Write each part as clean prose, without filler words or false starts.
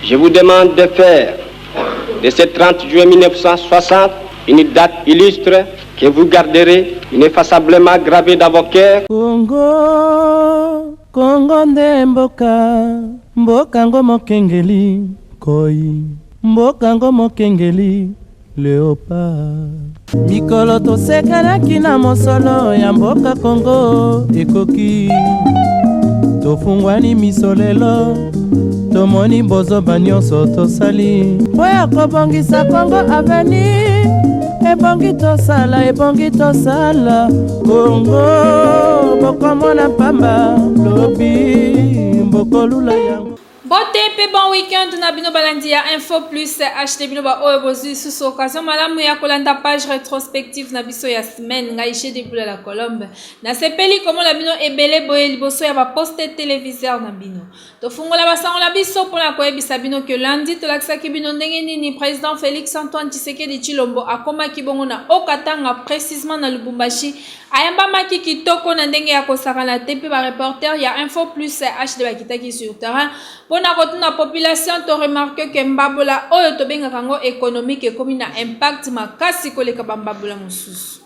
Je vous demande de faire de ce 30 juin 1960 une date illustre que vous garderez ineffaçablement gravée dans vos cœurs. Congo, Congo nde mboka, mboka ngo mokengeli koi, mboka ngo mokengeli leopard. Mikolo tosekanaki na mosolo ya mboka Congo ekoki, tofungwani miso lelo tomoni bozoba nyonso tosali mpo ya kobongisa Congo avenir. Ebongi tosala, ebongi tosala Congo, bokomona pamba lobi mbokolula yango. Mbote mpe bon week-end na bino balandi ya Info Plus HD, bino baoyo bozwi lisusu occasion malamu ya kolanda page rétrospective na biso ya semaine. Ngai Shedi Bula la Colombe, nasepeli komona bino ebele boye liboso ya baposte téléviseur na bino. Tofungola basango na biso mpona koyebisa bino ke lundi tolakisaki bino ndenge nini président Félix Antoine Tshisekedi Tshilombo akomaki bongo na Haut-Katanga, précisement na Lubumbashi. Ayambamaki kitoko na ndenge ya kosakana te, mpe bareporter ya Info Plus HD bakitaki sur terrain mpona kotuna population. Toremarquer ke mbabola oyo tobengaka yango économique ekomi na impact makasi koleka bambabola mosusu.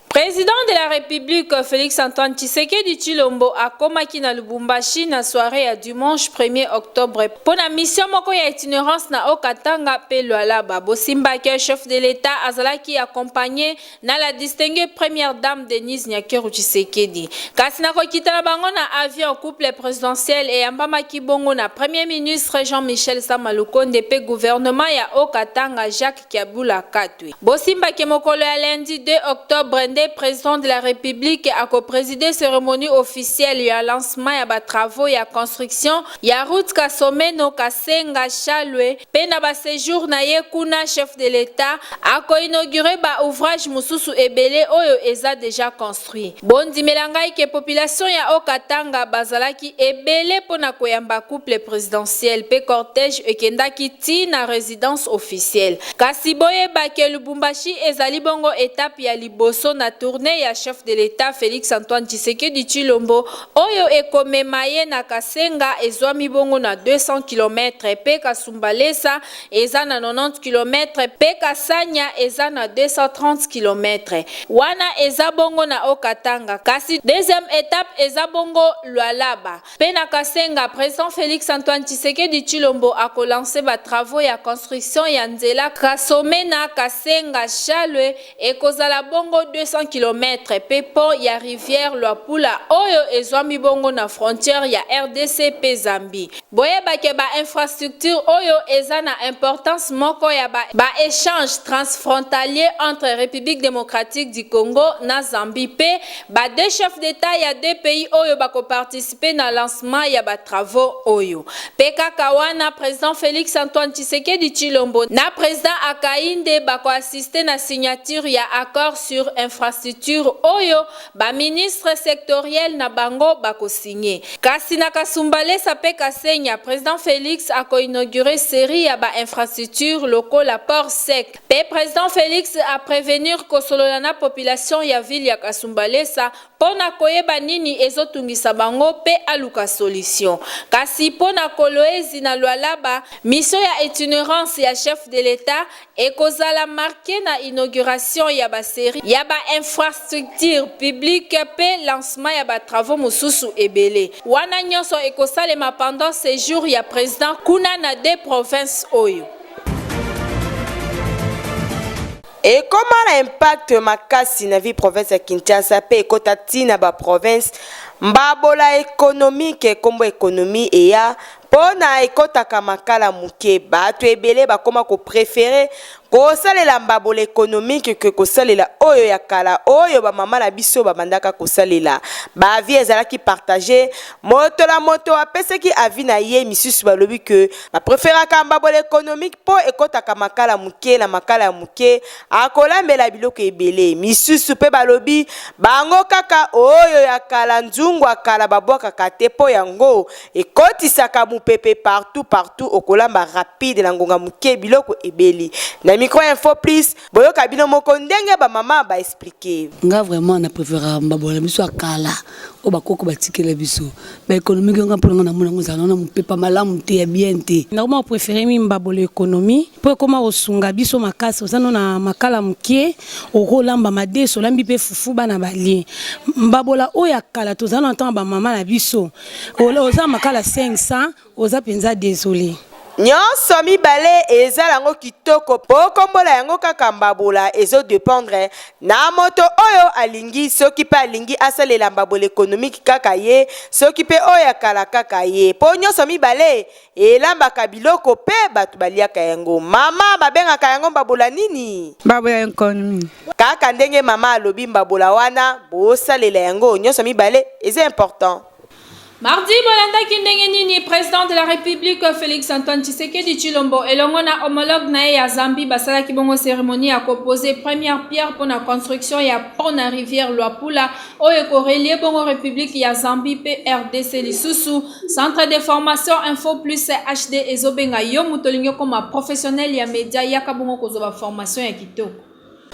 Président de la République Félix Antoine Tshisekedi Tshilombo akomaki na Lubumbashi na soirée ya dimanche 1er octobre mpo na mission moko ya itinérance na Haut-Katanga mpe Lualaba. Bosimbaki chef de l'État azalaki accompagné na la distinguée première dame Denise Nyakeru Tshisekedi. Kasi na kokita na bango na avion, couple présidentiel eyambamaki bongo na premier ministre Jean-Michel Sama Lukonde mpe gouvernement ya Haut-Katanga Jacques Kyabula Katwe. Bosimbaki mokolo ya lundi 2 octobre nde président de la République akoprésider cérémonie officielle ya lancement ya batravaux ya construction ya route Kasomeno Kasenga Chalwe, mpe na baséjour na ye kuna, chef de l'État akoinaugurer baouvrage mosusu ebele oyo eza déjà construit. Bondimela ngai ke population ya Haut-Katanga bazalaki ebele mpo na koyamba couple présidentiel, mpe cortège ekendaki ti na résidence officielle. Kasi boyeba ke Lubumbashi ezali bongo étape ya liboso na tournée ya chef de l'État Félix Antoine Tshisekedi Tshilombo oyo ekomema ye na Kasenga, ezwami bongo na 200 km, mpe Kasumbalesa eza na 90 km, mpe Kasanya eza na 230 km. Wana eza bongo na Haut-Katanga, kasi deuxième étape eza bongo Lualaba. Mpe na Kasenga, président Félix Antoine Tshisekedi Tshilombo akolancer batravaux ya construction ya nzela Kasomena Kasenga Chalwe, ekozala bongo 200 km, mpe pont ya rivière Luapula oyo ezwami bongo na frontière ya RDC mpe Zambie. Boyebake bainfrastructure oyo eza na importance moko ya baéchange ba transfrontalier entre République démocratique du Congo na Zambie, mpe ba deux chefs d'État ya deux pays oyo bakoparticiper na lancement ya batravaux oyo. Mpe kaka wana, président Félix Antoine Tshisekedi Tshilombo na président Hakainde bakoassister na signature ya accord sur infrastructure oyo baministre sectoriel na bango bakosigner. Kasi na Kasumbalesa mpe Kasenya, président Félix akoinaugurer série ya bainfrastructure lokola port sec, mpe président Félix aprévenir kosolola na population ya ville ya Kasumbalesa mpo na koyeba nini ezotungisa bango mpe aluka solution. Kasi mpo na Kolwezi na Lualaba, mission ya itinérance ya chef de l'État ekozala marqué na inauguration ya basérie ya bainfrastructure publique mpe lancement ya batravaux mosusu ebele. Wana nyonso ekosalema pendant séjour ya président kuna na deux provinces oyo. Ekóma na impact makasi na ville province ya Kinshasa mpe ekɔta ntina baprovince. Mbabola économique, nkombo économie eya mpo na ekɔtaka makala moke. Bato ebele bakóma kopréférer kosalela mbabola économique ke kosalela oyo ya kala oyo bamama na biso babandaka kosalela. Baavis ezalaki partagé, moto na moto apesaki avis na ye. Misusu balobi ke bapréféraka mbabola économique mpo ekɔtaka makala moke, na makala ya moke akolambela biloko ebele. Misusu mpe balobi bango kaka oyo ya kala, nzungu ya kala babwakaka te mpo yango ekotisaka mopepe partout partout, okolamba rapide na ngonga moke biloko ebeli. Na micro Info Plus, boyoka bino moko ndenge ba mama ba expliquer. Nga vraiment na prefera mbabola na biso ya kala oyo bakoko batikela biso ba économique nga mpona nga namona yango ezala na mopepa malamu te ya bien te. Nakoma koprefere mi mbabola économie mpo ekoma kosunga biso makasi. Oza no na makala mokie, okolamba madesu, olambi mpe fufu, bana balie. Mbabola oyo ya kala tozala na ntango bamama na biso, oza makala 500, oza mpenza désolé. Nyonso mibale eza yango kitoko mpo kombola yango kaka mbabola ezodépendre na moto oyo alingi. Soki mpe alingi asalela mbabola économique kaka ye, soki mpe oyo ya kala kaka ye, mpo nyonso mibale elambaka biloko mpe bato baliaka yango. Mama, babengaka yango mbabola nini? Mbabola économie. Kaka ndenge mama alobi, mbabola wana bosalela yango nyonso mibale eza important. Mardi bolandaki ndenge nini président de la République Félix Antoine Tshisekedi Tshilombo elongo na homologue na ye ya Zambie basalaki bongo cérémonie ya kopose première pierre mpona construction ya pont na rivière Luapula oyo ekorelier bongo République ya Zambie mpe RDC. Lisusu, centre de formation Info Plus HD ezobenga yo moto olingi okoma professionnel ya média, yaka bongo kozwa baformation ya kitoko.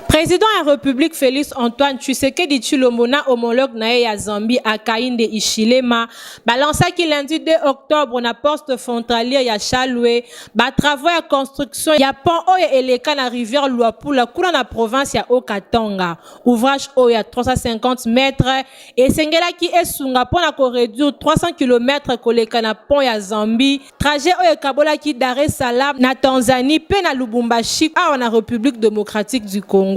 Président ya République Félix Antoine Tshisekedi Tshilombo na homologue na ye ya Zambie Hakainde Hichilema balansaki lundi 2 octobre na poste frontalier ya Chalwe batravaux ya construction ya pont oyo eleka na rivière Luapula kuna na province ya Haut-Katanga. Ouvrage oyo ya 350 mètres esengelaki esunga mpona koréduire 300 km koleka na pont ya Zambie, trajet oyo ekabolaki Dar es Salaam na Tanzanie mpe na Lubumbashi awa na République démocratique du Congo.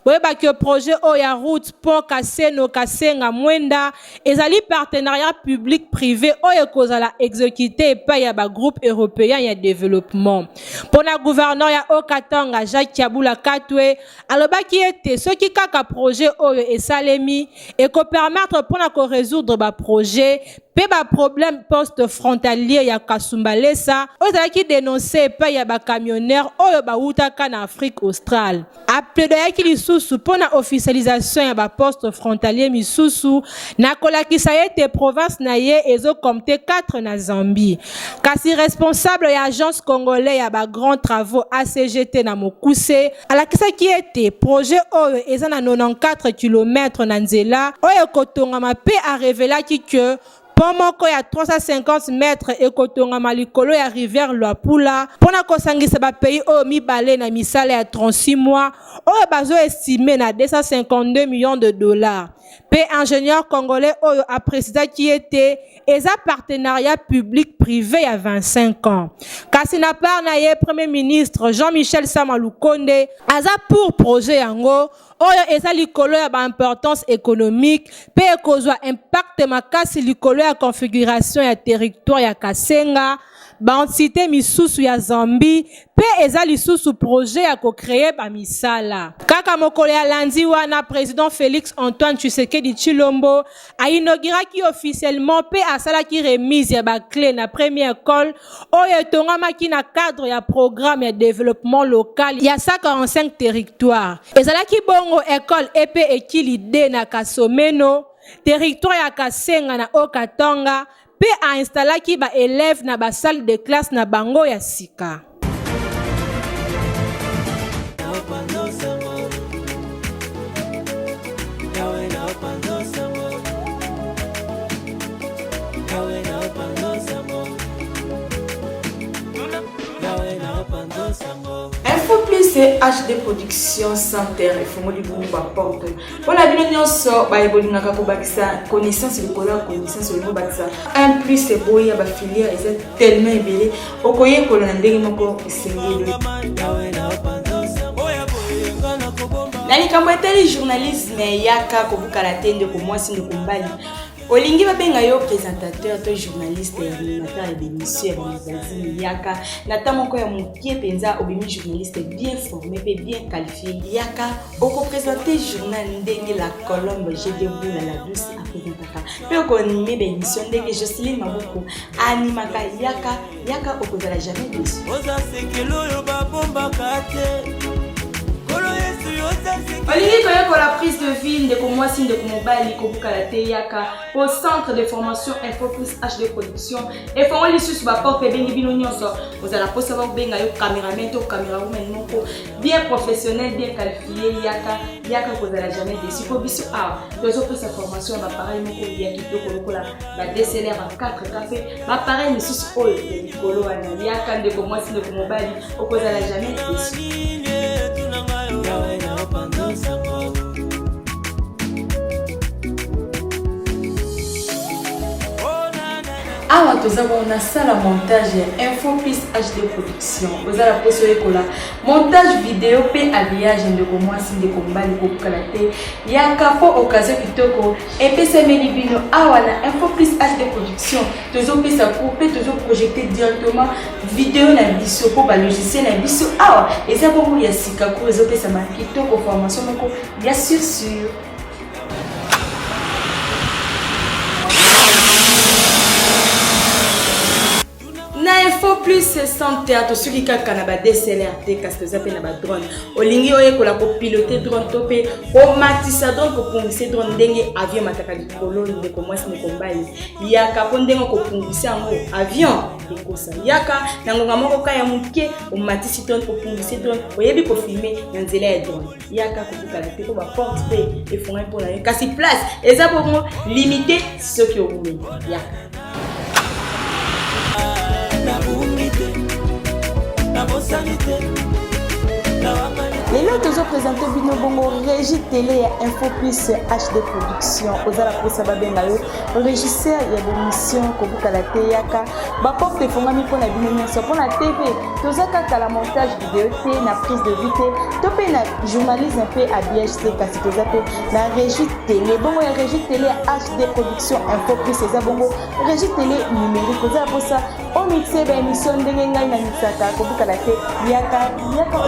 Boyebaki projet oyo ya route pont Kaseno Kasenga Mwenda ezali partenariat public privé oyo ekozala exécuté epai ya bagroupe européen ya développement. Mpona gouverneur ya Haut-Katanga Jacques Kyabula Katwe, alobaki ete soki kaka projet oyo esalemi, ekopermettre mpona korésoudre baprojet mpe baproblème poste frontalier ya Kasumbalesa oyo ezalaki dénoncé epai ya bacamionneur oyo bawutaka na Afrique australe. Aplaidoyaki lisusu mpo na officialisation ya baposte frontalier misusu na kolakisa ete province na ye ezocompter 4 na Zambie. Kasi responsable ya Agence congolais ya bagrand travaux, ACGT na mokuse, alakisaki ete projet oyo eza na 94 km na nzela oyo ekotongama mpe arevelaki ke pont moko ya 350 mètres ekotongama likolo ya rivière Luapula mpona kosangisa bapays oyo mibale na misala ya 36 mois oyo bazoestime na 252 millions de dollars. Mpe ingénieur congolais oyo aprécisaki ete eza partenariat public privé ya 25 ans. Kasi na part na ye, premier ministre Jean-Michel Sama Lukonde aza pour projet yango oyo eza likolo ya baimportance économique mpe ekozwa impact makasi likolo ya configuration ya territoire ya Kasenga, baentité misusu ya Zambie, mpe eza lisusu projet ya kocréer bamisala. Kaka mokolo ya lundi wana, président Félix Antoine Tshisekedi Tshilombo ainauguraki officiellement mpe asalaki remise ya baclé na première école oyo etongamaki na cadre ya programme ya développement local ya 145 territoire. Ezalaki bongo école epe ekili d na Kasomeno, territoire ya Kasenga na Haut-Katanga, mpe ainstallaki baélève na basalle de classe na bango ya sika. Info Plus HD Production Center efungoli bongo baporte mpona bino nyonso baye bolingaka kobakisa connaissance likolo ya connaissance. Olingi obakisa un plus, eboyi ya bafilière eza tellement ebele, okoyekola na ndenge moko esengeli. Na likambo etali journalisme, yaka kobukala te. Ndeko mwasi, ndeko mobali, olingi babenga yo présentateur to journaliste, animateur ya bémission, ya bamagazine, yaka na ta moko ya mokie mpenza, obimi journaliste bien formé mpe bien qualifié. Yaka, okoprésente journal ndenge La Colombe Gdeboula La Douce apresentaka, mpe okoanime baémission ndenge Joceline Maboko animaka. Yaka, yaka, okozala jamais déçu. Oza sekelo oyo babombaka te, Nkolo Yesu. Olingi koyekola prise de vue ndeko mwasi ndeko mobali kobukala te yaka po centre de formation info plus hd production efongoli lisusu baporte ebengi bino nyonso ozala mposa bakobenga yo cameraman to camerawoman moko bien professionnel bien qualifié yaka yaka kozala jamais déçu mpo biso awa tozopesa formation ya bapareil moko ya kitoko lokola ba dslr ya 4k mpe bapareil misusu oyo ya likolo wana yaka ndeko mwasi ndeko mobali okozala jamais déçu. Awa toza bongo na salle ya montage ya Info Plus HD Production. Oza na poso oyekola montage video mpe habillage, ndeko mwasi, ndeko mobali, kokukala te. Yaka mpo occasion kitoko epesameli bino awa na Info Plus HD Production. Tozopesa cours mpe tozoprojecte directement video na biso mpo ba logiciel na biso awa eza bongo ya sika. Cours ezopesama kitoko, formation moko ya sur sur. Na Info Plus Center tosuki kaka na ba DSLR te, kasi toza mpe na ba drone. Olingi oyekola kopilote drone to mpe komatisa drone, kopungisa drone ndenge avion emataka likolo, ndeko mwasi, ndeko mobali, yaka mpo ndenge okopungisa yango avion ekosa. Yaka na ngonga moko ka ya moke, omatisi drone, opungisi drone, oyebi kofilme na nzela ya drone. Yaka, kobukala te mpo baporte mpe efungami mpo na yo, kasi place eza bongo limite. Soki owumeli, yaka. Lelo tozopresente bino bongo régie télé ya Info Plus HD Production. Oza na mposa babenga yo régisseur ya bémission, kobukala te, yaka, baporte efongami mpo na bino nyonso. Mpo na TV toza kaka na montage video te, na prise de vue te, to mpe na journalisme mpe habillage te, kasi toza mpe na régie télé. Bongo ya régie télé ya HD Production Info Plus eza bongo régie télé numérique. Oza na mposa omixe baémission ndenge ngai na mixaka, kobukala te, yaka, yaka.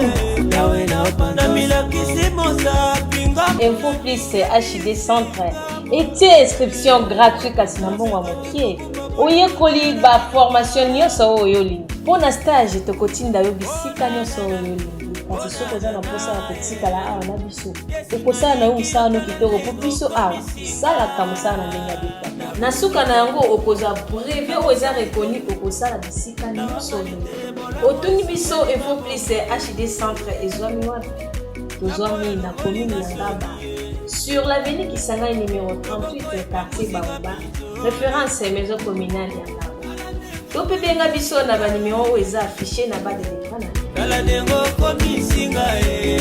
Info Plus HD Centre etie inscription gratuit, kasi na mbongo ya mokie oyekoli baformation nyonso oyo olingi. Mpo na stage, tokotinda yo bisika nyonso oyo olingi, kasi soki oza na mposa ya kotikala awa na biso, okosala na yo mosala no kitoko, mpo biso awa tosalaka mosala na ndenge ya dictateur. Na suka na yango okozwa brevet oyo eza reconnu, okosala bisika nyonso olingi. Otuni biso Info Plus HD Centre ezwami wapi? Tozwami na commune ya Ngaba, sur l'avenue Kisangani numéro 38, quartier Baoba, référence maison communale ya Ngaba. To mpe benga biso na banimero oyo eza affiché na bas de l'écran na. Tala ndenge okomisi ngai,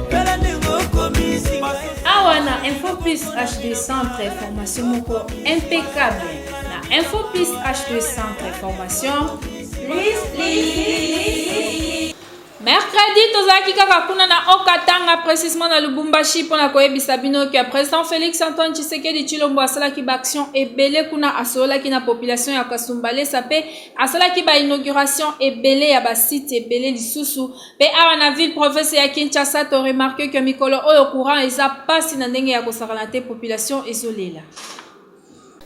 tala ndenge okomisi ngai. Awa na Info Plus HD Centre, formation moko impeccable. Na Info Plus HD Centre, formation plus plus. Mercredi tozalaki kaka kuna na Haut-Katanga, précisément na Lubumbashi, mpona koyebisa bino ke président Félix Antoine Tshisekedi Tshilombo asalaki baaction ebele kuna. Asololaki na population ya Kasumbalesa mpe asalaki bainauguration ebele ya basite ebele lisusu. Mpe awa na ville province ya Kinshasa, toremarke ke mikolo oyo courant eza mpasi na ndenge ya kosakana te, population ezolela.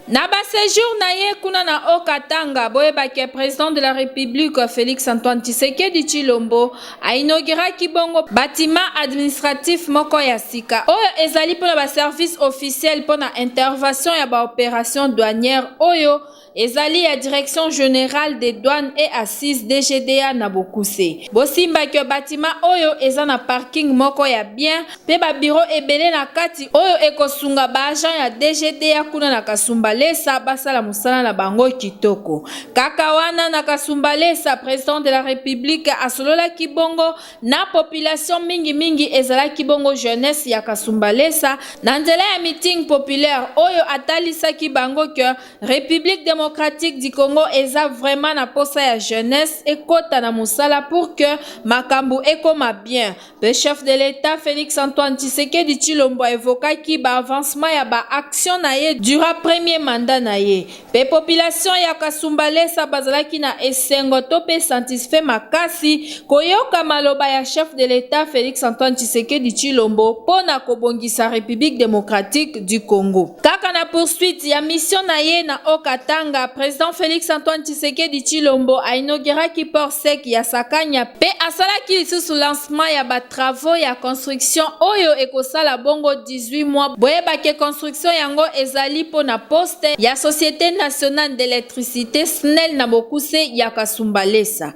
Na ba sejour na ye kuna na Haut-Katanga, boyeba ke président de la République Félix Antoine Tshisekedi Tshilombo a inauguraki bongo bâtiment administratif moko ya sika oyo ezali mpona ba service officiel mpona intervention ya ba opération douanière oyo ezali ya Direction générale des douanes et assises, DGDA na bokuse. Bosimba ke bâtiment oyo eza na parking moko ya bien mpe babiro ebele na kati oyo ekosunga baagent ya DGDA kuna na Kasumbalesa basala mosala na bango kitoko. Kaka wana na Kasumbalesa, président de la République asololaki bongo na population, mingimingi ezalaki bongo jeunesse ya Kasumbalesa, na nzela ya meeting populaire oyo atalisaki bango ke République démocratique du Congo eza vraiment na posa ya jeunesse ekota na mosala pour que makambo ekoma bien. Le chef de l'État Félix Antoine Tshisekedi Tshilombo aevokaki baavancement ya baaction na ye durant premier mandat na ye. Mpe population ya Kasumbalesa bazalaki na esengo to mpe satisfait makasi koyoka maloba ya chef de l'État Félix Antoine Tshisekedi Tshilombo mpo na kobongisa République démocratique du Congo. Kaka na poursuite ya mission na ye na Haut-Katanga, President Felix Antoine Tshisekedi Tshilombo a inauguraki port sec ya Sakanya mpe asalaki lisusu lancement ya ba travaux ya construction oyo ekosala bongo 18 mois. Boyeba ke construction yango ezali mpo na poste ya Societe nationale d'electricite, SNEL na bokuse, ya Kasumbalesa.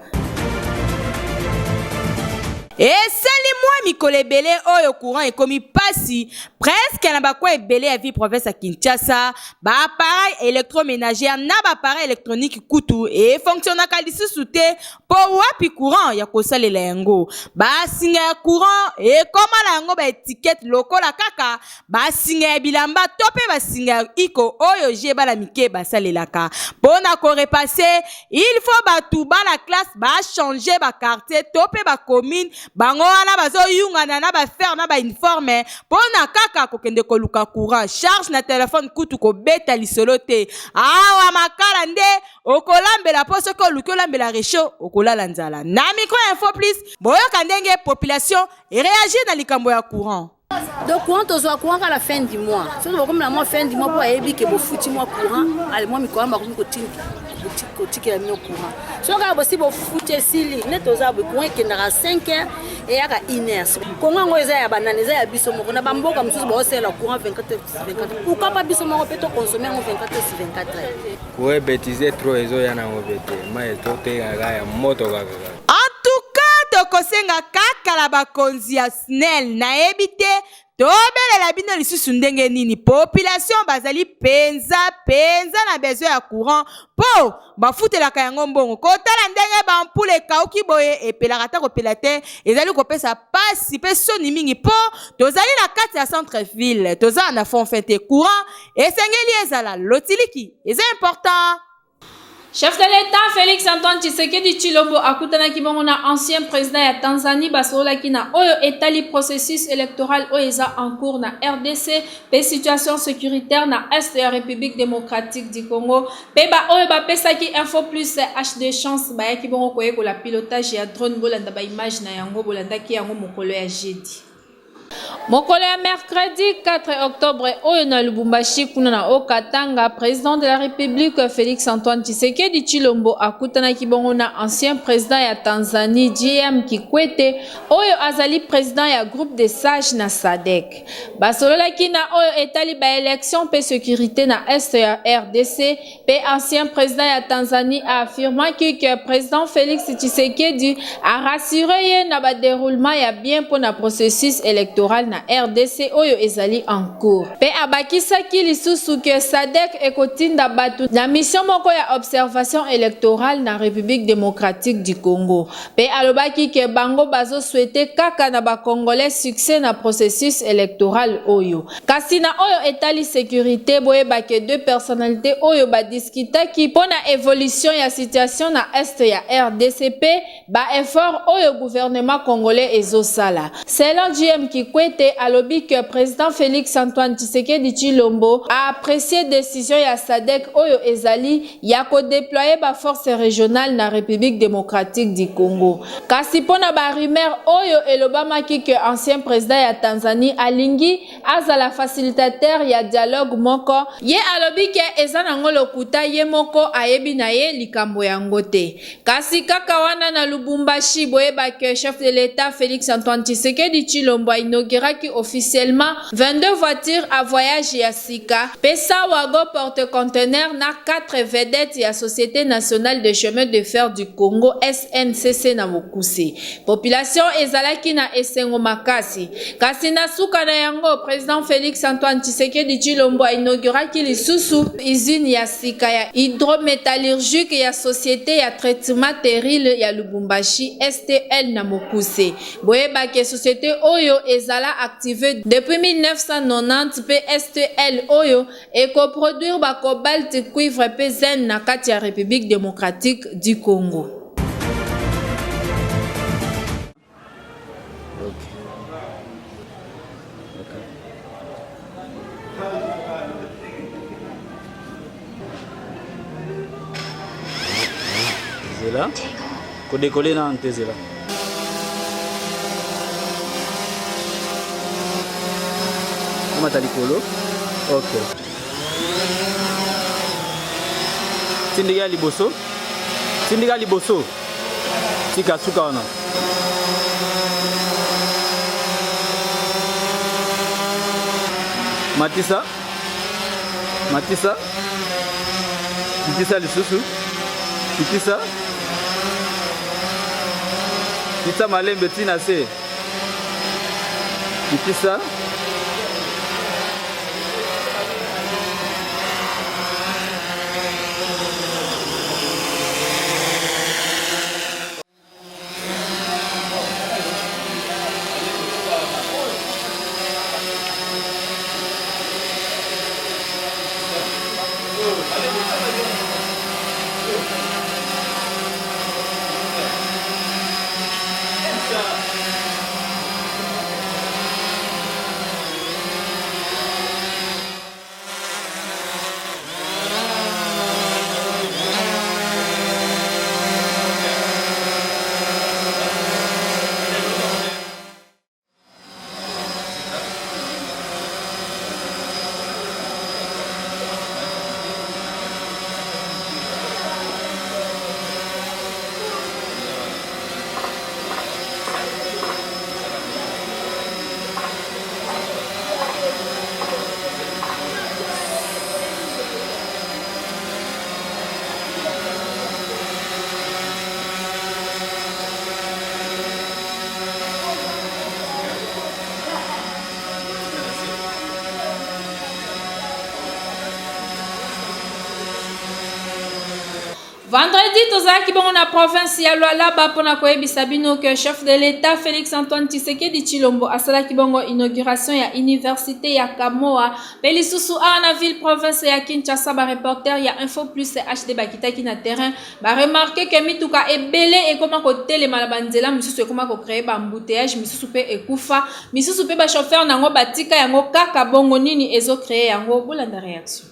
Esali mwa mikolo ebele oyo courant ekomi pasi presque na ba coin ebele ya ville province ya Kinshasa, ba appareils electromenagers na ba appareils electroniques kutu e fonctionnaka lisusu te mpo wapi courant ya kosalela yango. Ba singa ya courant ekoma na yango ba etiquettes lokola kaka ba singa ya bilamba to mpe ba singa ya iko oyo je bana mike basalelaka. Mpo na ko repasser, il faut batu bana classe ba changer ba quartier to mpe ba commune, bango wana bazoyungana na ba fer na ba uniforme mpo na kaka kokende koluka courant. Charge na telephone kutu kobeta lisolo te. Awa makala nde okolambela mpo soki oluki olambela rechaud okolala nzala. Na micro ya Info Plus, boyoka ndenge population e reagir na likambo ya courant. Donc courant tozwa courant kaka la fin du mois. Soki bakomi na mwa fin du mois mpo ayebi ke bofuti mwa courant, ale mwa mikolo bakomi kotikela bino courant. Soki kaka bosi bofuti esili, nde toza boye courant ekendaka 5 heures eyaka 1 heure. Kongo yango eza ya banani, eza ya biso moko. Na bamboka mosusu baosalela courant 24 heures sur 24. Pourquoi pas biso moko mpe tokonsome yango 24 heures sur 24 heures. Courant ebetize trop ezoya nango pe te mai totekaka ya moto kaka kaka. En tout cas tokosenga kaka na bakonzi ya SNEL nayebi te tobelela bino lisusu ndenge nini population bazali penza penza na besoin ya courant po bafutelaka yango mbongo kotala ndenge ba ampoule ekauki boye epelaka ata kopela te ezali kopesa pasi pe soni mingi po tozali na kati ya centre ville toza na fond fin te courant esengeli ezala lotiliki eza important. Chef de l'Etat Felix Antoine Tshisekedi Tshilombo akutanaki bongo na ancien president ya Tanzanie basololaki na oyo etali processus electoral oyo eza en cours na rdc mpe situation securitaire na est ya Republique democratique du Congo mpe ba oyo bapesaki Info Plus HD Chance bayaki bongo koyekola pilotage ya drone bolanda ba image na yango bolandaki yango mokolo ya jeudi. Mokolo ya mercredi 4 octobre oyo na Lubumbashi kuna na Haut-Katanga, president de la Republique Felix Antoine Tshisekedi Tshilombo akutanaki bongo na ancien president ya Tanzanie JM Kikwete oyo azali president ya groupe des sages na SADC. Basololaki na oyo etali ba elections mpe securite na est ya rdc Pe ancien president ya Tanzanie a affirmaki que president Felix Tshisekedi a rassurer ye na ba deroulement ya bien pona processus electoral na rdc oyo ezali en cours. Pe abakisaki lisusu que SADC ekotinda batu na mission moko ya observation electorale na Republique democratique du Congo. Pe alobaki que bango bazo souhaiter kaka na ba Congolais succès na processus electoral oyo. Kasi na oyo etali securite, boyeba que deux personnalites oyo ba discutaki mpo na evolution ya situation na Est ya rdc mpe ba efforts oyo gouvernement congolais ezo sala. Selon JM Kikwete, alobi que President Felix Antoine Tshisekedi Tshilombo a apprecier decision ya SADC oyo ezali ya ko deployer ba forces regionales na Republique democratique du Congo. Kasi mpo na ba rumeurs oyo elobamaki que ancien president ya Tanzanie alingi azala facilitateur ya dialogue moko, ye alobi que eza nango lokuta ye moko ayebi na ye likambo yango te. Kasi kaka wana na Lubumbashi, boyeba que chef de l'Etat Felix Antoine Tshisekedi Tshilombo a inauguraki officiellement 22 voitures à voyage ya sika mpe 100 wagons porte-conteneurs na 4 vedettes ya Societe nationale de chemin de fer du Congo, SNCC, na mokuse. Population ezalaki na esengo makasi. Kasi na suka na yango, President Felix Antoine Tshisekedi Tshilombo a inauguraki lisusu usine ya sika ya hydrometallurgique ya Societe ya traitement terrile ya Lubumbashi, STL na mokuse. Boyeba ke societe oyo ezala active depuis 1990 mpe STL oyo eko produire ba cobalt, cuivre mpe zinc na kati ya Republique democratique du Congo. Zela. Kodekole nanu te zela. Omata likolo. Ok. Tindika ya liboso. Tindika liboso. Tika suka wana. Matisa. Matisa. Kitisa lisusu. Kitisa. Kitisa malembe tina se. Kitisa. Vendredi tozalaki bongo na province ya Lualaba mpo na koyebisa bino que chef de l'Etat Felix Antoine Tshisekedi Tshilombo asalaki bongo inauguration ya universite ya Kamoa mpe lisusu awa na ville province ya Kinshasa ba reporter ya Info Plus HD bakitaki na terrain ba remarquer que mituka ebele ekoma kotelema na banzela misusu ekoma ko créer ba embouteillage misusu mpe ekufa misusu mpe ba chauffeur na yango batika yango kaka bongo nini ezo créer yango bolanda reaction.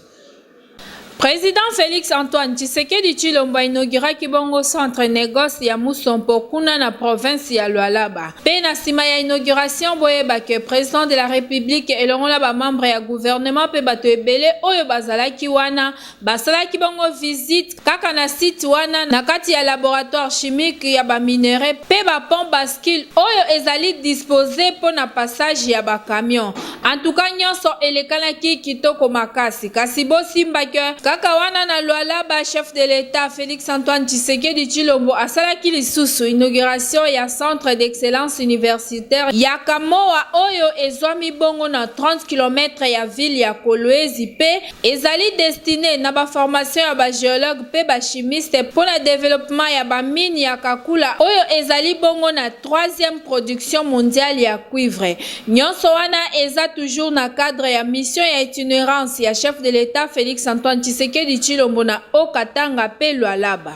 President Felix Antoine Tshisekedi Tshilombo a inauguraki bongo centre negoce ya Musompo kuna na province ya Lualaba. Pe na sima ya inauguration boyeba que President de la Republique elongo na ba membres ya gouvernement pe bato ebele oyo bazalaki wana basalaki bongo visite kaka na site wana na kati ya laboratoire chimique ya ba minerais pe ba ponts bascules oyo ezali disposer po na passage ya ba camions. En tout cas nionso elekanaki kitoko makasi. Kasi bosimba que kaka wana na Lualaba chef de l'Etat Felix Antoine Tshisekedi Tshilombo asalaki lisusu inauguration ya centre d'excellence universitaire ya Kamoa oyo ezwami bongo na 30 kilomètres ya ville ya Kolwezi pe ezali destine na ba formations ya ba geologues pe ba chimistes mpo na developpement ya ba mines ya Kakula oyo ezali bongo na troisième production mondiale ya cuivre. Nionso wana eza toujours na cadre ya mission ya itinerance ya chef de l'Etat Felix Antoine Tshisekedi Tshilombo na Haut-Katanga pe Lualaba.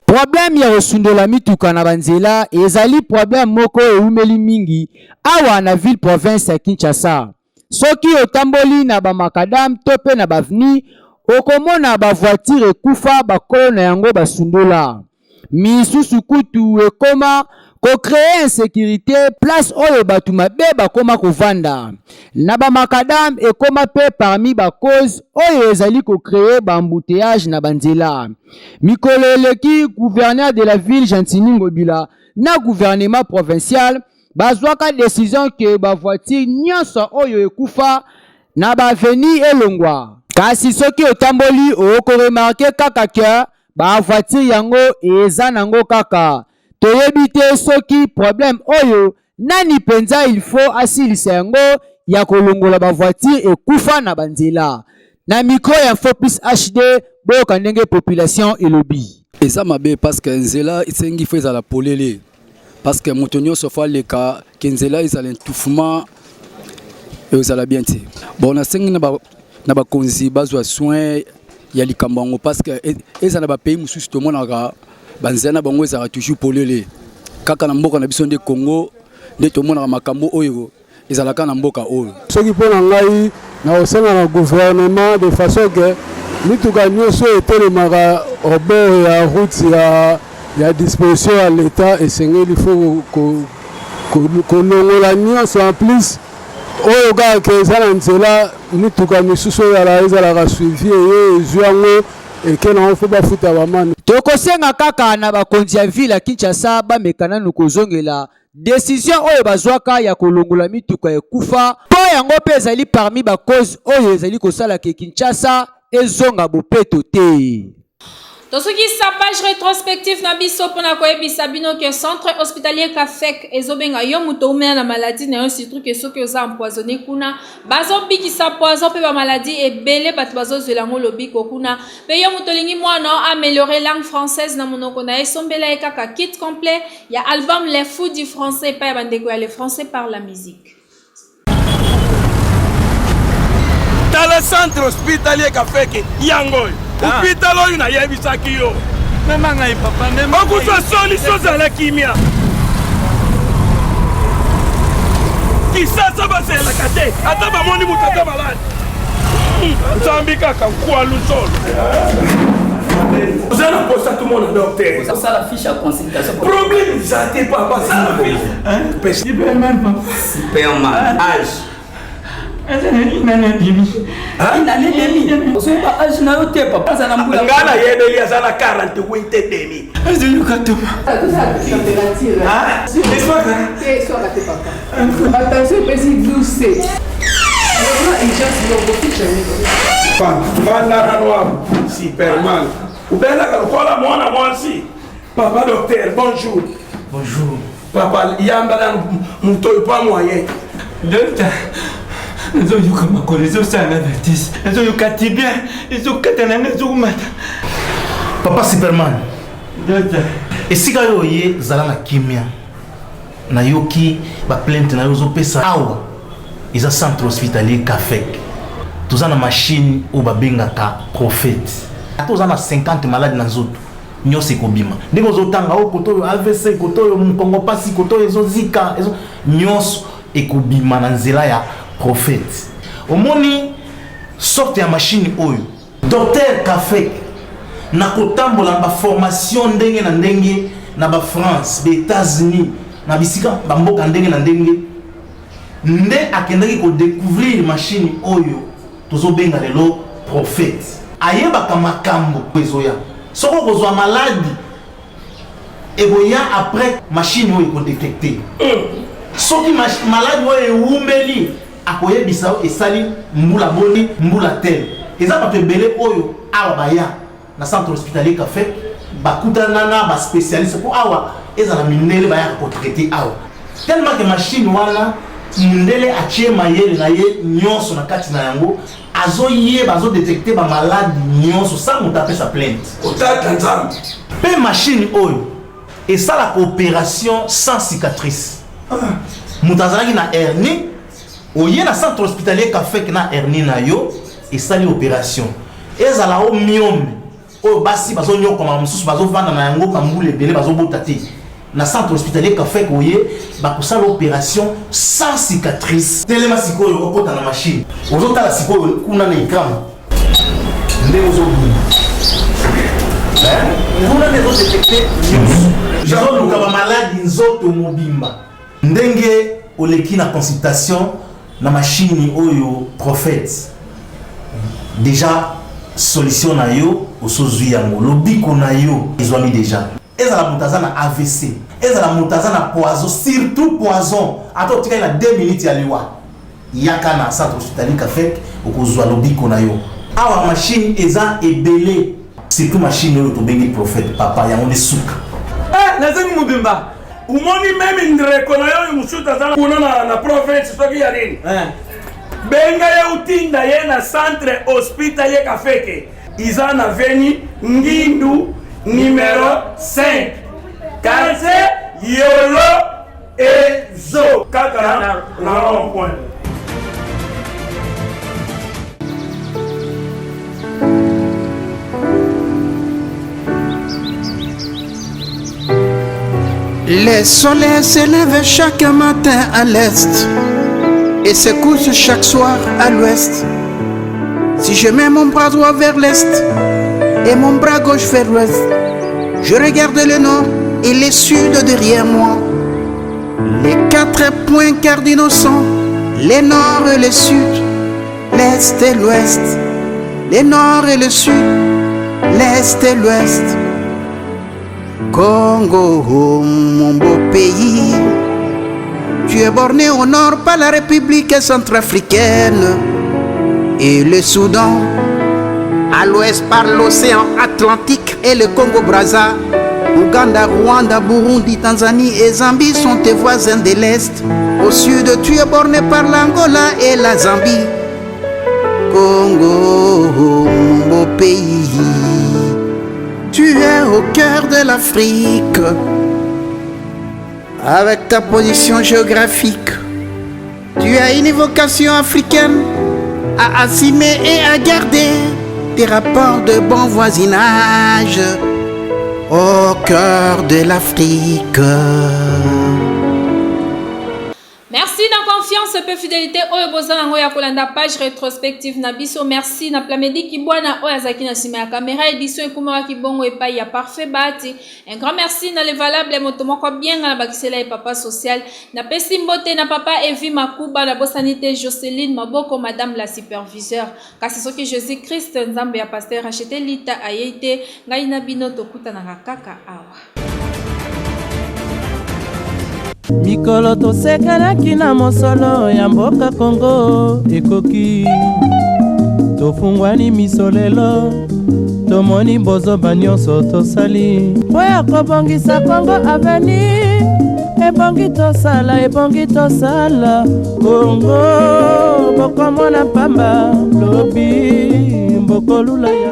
Problème ya kosundola mituka na ba nzela ezali problème moko ewumeli mingi awa na ville province ya Kinshasa. Soki otamboli na ba macadam to pe na ba avenue, okomona ba voiture ekufa bakolo na yango basundola. Misusu kutu ekoma ko creer insecurite place oyo batu mabe bakoma kovanda. Na ba macadam ekoma pe parmi ba causes oyo ezali ko creer ba embouteillages na ba nzela. Mikolo eleki gouverneur de la ville Gentiny Ngobila na gouvernement provincial bazwaka decision que ba voiture nionso oyo ekufa na ba avenue elongwa. Kasi soki otamboli oko remarquer kaka que ba voiture yango eza nango kaka. Toyebi te soki problème oyo nani penza il faut asilisa yango ya kolongola ba voiture ekufa na ba nzela. Na micro ya Info Plus HD boyoka ndenge population elobi. Eza mabe parce que nzela esengi faut ezala polele. Parce que moto nyonso faut aleka ke nzela ezala étouffement ezala bien te. Bon nasengi na ba na bakonzi bazwa soin ya likambo yango parce que ezala na ba pays mosusu tomonaka banzela na bango ezalaka toujours polele kaka na mboka na biso nde Congo nde tomonaka makambo oyo ezalaka na mboka oyo. Soki mpo na ngai nakosenga na gouvernement de façon que mituka nyonso oyo etelemaka au bord ya route ya, ya disposition ya l'etat esengeli fo kolongola nyonso en plus. Oyo kaka ke eza na nzela, mituka misusu ezala ezalaka suivi eye ezwi yango eke nango fo bafuta bamane. Tokosenga kaka na bakonzi ya ville ya Kinshasa bameka nanu kozongela decision oyo bazwaka ya kolongola mituka ekufa mpo yango mpe ezali parmi ba causes oyo ezali kosala ke Kinshasa ezonga bopeto te. Tosukisa page retrospective na biso mpo na koyebisa bino ke centre hospitalier Kafek ezobenga yo moto oumela na maladie na yo surtout ke soki oza empoisonné kuna bazobikisa poison mpe bamaladie ebele bato bazozwela yango lobiko kuna mpe yo moto olingi mwana o améliorer langue française na monoko na ye sombela ye kaka kit complet ya album Les Fous du Français epai ya bandeko ya Le Français par la musique. Tala centre hospitalier Kafeke yango oyo. Ah. Hôpital oyo nayebisaki yo. Mema ngai papa, mema. Okozwa solution zala kimia. Kisasa bazelaka te ata bamoni moto ata malade. Nzambi kaka nkwa lusolo. Oza na posa tomona docteur. Osala fiche ya consultation. Problème eza te papa, sala fiche. Superman papa. Superman age. Une année demi. Ozoyeba age na yo te papa aza na mbula. Nga nayebeli aza na 48 et demi. Azoyoka toma. Eswaka? Eswaka te papa. Attention epesi 12 Vanda nano awa Superman. Obelaka lokola mwana mwasi. Papa docteur, bonjour. Bonjour. Papa yamba nanu moto oyo pa moyen. Docteur, nazoyoka makolo ezosala na vertige, nazoyoka tibia ezokata na ngai ezokomata. Papa Superman. Docteur. Esika yo oye zala na kimia. Nayoki ba plainte na yo ozopesa awa eza centre hospitalier Kafek. Toza na machine oyo babengaka prophète. Ata oza na 50 malade na nzoto nyonso ekobima ndenge ozotanga oyo koto oyo avc koto oyo mokongo mpasi koto oyo ezozika ezo... nyonso ekobima na nzela ya prophète omoni sorte ya machine oyo docteur kafek na kotambola na baformation ndenge na ndenge na bafrance baetats-unis na bisika bamboka ndenge na ndenge nde akendaki kodecouvrir machine oyo tozobenga lelo prophète ayebaka makambo ezoya soki okozwa maladi ekoya après machine oyo ekodetecte soki maladi oyo ewumeli akoyebisa yo esali mbula boni mbula tel eza bato ebele oyo awa baya na centre hospitalier cafe bakutana na baspécialiste mpo awa ezala mindele bayaka kotraite awa tellement ke machine wana mundele atie mayele na ye nyonso na kati na yango azoyeba azodetecte bamaladi nyonso sans moto apesa plainte otata nzambe mpe machine oyo esalaka opération sans cicatrice moto azalaki na hernie oye na centre hospitalier kafek na hernie na yo esali opération ezala o myome oyo basi bazonyokwama mosusu bazovanda na yango bambula ebele bazobota te na centre hospitalier kafek oye bakosala opération sans cicatrice telema sikoyo okota na machine ozotala sikoyo kuna na ecran nde ozobima kuna nde ezodetekte nyonso ezoluka bamaladi nzoto mobimba ndenge oleki na consultation na machine oyo prophète deja solution na yo osozwi yango lobiko na yo ezwami deja ezala moto aza na avc ezala moto aza na poison surtout poison ata otikali na 2 minutes ya liwa yaka na centre hospitalier kafek okozwa lobiko na yo awa machine eza ebele surtout machine oyo tobengi prophète papa yango nde suka eh, nazangi mobimba Omoni meme ndreko na yo oyo mosusu aza kuna na, na province soki ya nini eh. Benga ye utinda ye na centre hospitalier Kafeke iza na veni Ngindu numero 5 quartier Yolo Ezo kaka na, na rond point. Le soleil se lève chaque matin à l'est et se couche chaque soir à l'ouest. Si je mets mon bras droit vers l'est et mon bras gauche vers l'ouest, je regarde le nord et le sud derrière moi. Les quatre points cardinaux sont Les nord et le sud, l'est et l'ouest. Les nord et le sud, l'est et l'ouest. Congo, mon beau pays. Tu es borné au nord par la République centrafricaine et le Soudan, à l'ouest par l'océan Atlantique et le Congo-Brazza. Ouganda, Rwanda, Burundi, Tanzanie et Zambie sont tes voisins de l'Est. Au sud, tu es borné par l'Angola et la Zambie. Congo, mon beau pays. Tu es au cœur de l'Afrique. Avec ta position géographique, tu as une vocation africaine à assumer et à garder des rapports de bon voisinage au cœur de l'Afrique. Merci na confiance pe fidelite oyo boza nango ya kolanda page retrospective na biso. Merci na Plamedi Kibwana oyo azalaki na sima ya camera edition ekumaki bongo epai ya Parfait Bahati. Un grand merci na le valable moto moko bien nga na bakisela ye papa social. Napesi mbote na papa Evi Makuba na bosani te Joceline Maboko madame la superviseure. Kasi soki Jesus Christ Nzambe ya pasteur Rachete Lita ayei te ngai na bino tokutanaka kaka awa. Mikolo tosekanaki na mosolo ya mboka Kongo ekoki, tofungwani miso lelo, tomoni bozoba nyonso tosali mpo ya kobongisa Kongo avenir. Ebongi tosala, ebongi tosala Kongo, bokomona pamba lobi mbokolula yango.